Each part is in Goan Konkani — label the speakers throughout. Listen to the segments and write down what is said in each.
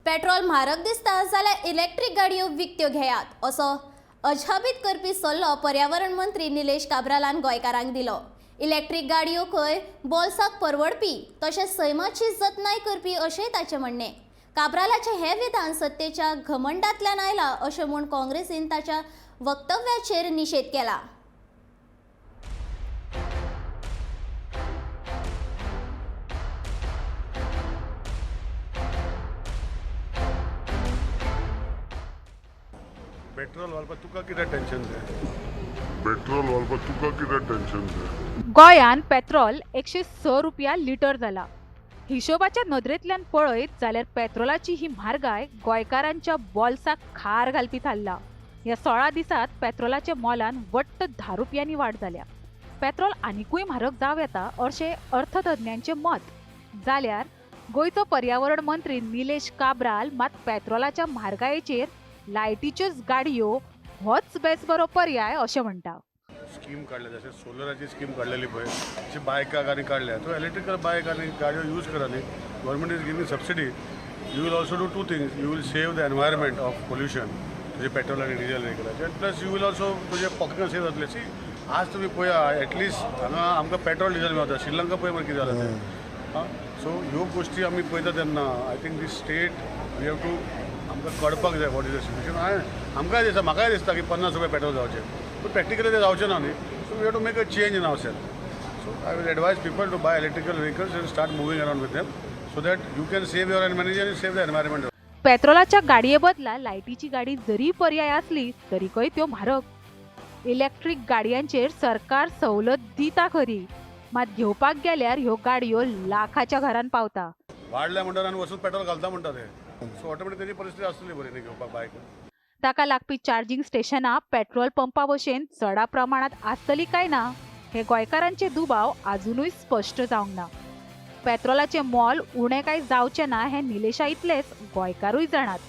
Speaker 1: पेट्रोल म्हारग दिसता जाल्यार इलेक्ट्रीक गाडयो विकत्यो घेयात असो अजापीत करपी सल्लो पर्यावरण मंत्री निलेश काब्रालान गोंयकारांक दिलो. इलेक्ट्रीक गाडयो खंय बोल्साक परवडपी तशेंच सैमाची जतनाय करपी अशेंय ताचें म्हणणें. काब्रालाचें हें विधान सत्तेच्या घमंडांतल्यान आयलां अशें म्हूण काँग्रेसीन ताच्या वक्तव्याचेर निशेध केला.
Speaker 2: पेट्रोल घालपाक तुका कितें टेन्शन तें?
Speaker 3: पेट्रोल घालपाक तुका कितें टेन्शन तें?
Speaker 4: गोंयांत पेट्रोल 106 रुपया लिटर जाला. हिशोबाच्या नदरेंतल्यान पळयत जाल्यार पेट्रोलाची ही म्हारगाय गोंयकारांच्या बोल्साक खार घालपी थारला. ह्या 16 दिसांत पेट्रोलाच्या मोलान वट्ट 10 रुपयांनी वाड जाल्या. पेट्रोल आनिकूय म्हारग जावं येता अशें अर्थतज्ञांचें मत. जाल्यार गोंयचो पर्यावरण मंत्री निलेश काब्राल मात पेट्रोलाच्या म्हारगायेचेर लायटीच्योच गाडयो होच बेस बरो पर्याय अशें म्हणटा.
Speaker 2: स्कीम काडल्या, जशें सोलराची स्कीम काडलेली पळय, तशी बायकाक आनी काडल्या. सो इलेक्ट्रिकल बायक आनी गाडयो यूज करा न्ही. Government is giving subsidy. You will also do two things. You will save the environment of pollution, तुजें पेट्रोल आनी डिजल व्हेकलाचें, आनी प्लस you will also तुजे पॉकेटान सेव जातले. सी, आज तुमी पळया, एटलिस्ट हांगा आमकां पेट्रोल डिजल मेळटा. श्रीलंका पळय मरे कितें जालां तें. आं, सो ह्यो गोश्टी आमी पळयता तेन्ना I think this state we have to आमकां कळपाक जाय what is the situation. हांवें आमकांय दिसता, म्हाकाय दिसता की 50 रुपया पेट्रोल जावचें, पूण प्रॅक्टिकली तें जावचें ना न्ही. So we have to make a change in our self. So I will advise people to buy electrical vehicles and start moving around with them so that you can save your money and save the environment.
Speaker 4: पेट्रोलाच्या गाडये बदला लायटीची गाडी जरी पर्याय आसली तरीकय त्यो म्हारग. इलेक्ट्रीक गाडयांचेर सरकार सवलत दिता खरी, मात घेवपाक गेल्यार ह्यो गाडयो लाखाच्या घरान पावता.
Speaker 2: वाडल्या म्हणटात आनी वचून पेट्रोल घालता म्हणटा ते. सो ऑटोमॅटीक तेजी परिस्थिती आसतली बरी न्ही घेवपाक बायक.
Speaker 4: ताका लागपी चार्जिंग स्टेशनां पेट्रोल पंपा भशेन चडा प्रमाणांत आसतली काय ना हे गोंयकारांचे दुबाव आजुनूय स्पश्ट जावंक ना. पेट्रोलाचें मोल उणें काय जावचें ना हें निलेशा इतलेच गोंयकारूय जाणात.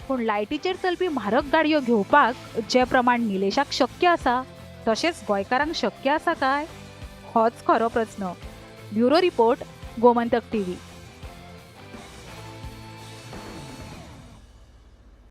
Speaker 4: पूण लायटीचेर चलपी म्हारग गाडयो घेवपाक जे प्रमाण निलेशाक शक्य आसा तशेंच गोंयकारांक शक्य आसा काय, होच खरो प्रस्न. Bureau report, Gomantak TV.